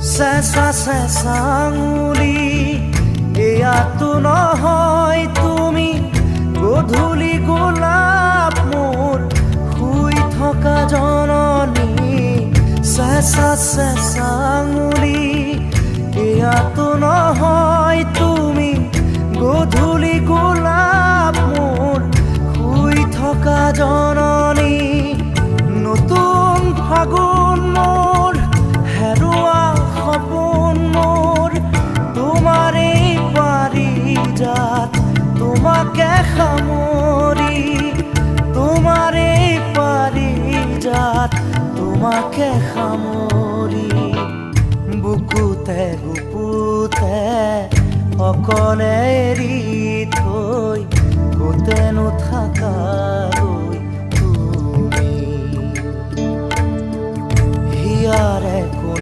চেঁচা চেঁচা আঙুলি, এয়াতো নহয় তুমি গধূলি গোলাপ, মোৰ শুই থকা জননী। চেঁচা চেঁচা আঙুলি, এয়াতো নহয় তুমি গধূলি গোলাপ, মোৰ শুই থকা জননী। নতুন ফাগুন মোৰ, হেৰুৱা সপোন মোৰ, তোমাৰেই পাৰিজাত তোমাকে সামৰি, তোমাৰেই পাৰিজাত তোমাকে সামৰি। বুকুতে গুপুতে অকলে এৰি থৈ ক'তেনো থাকা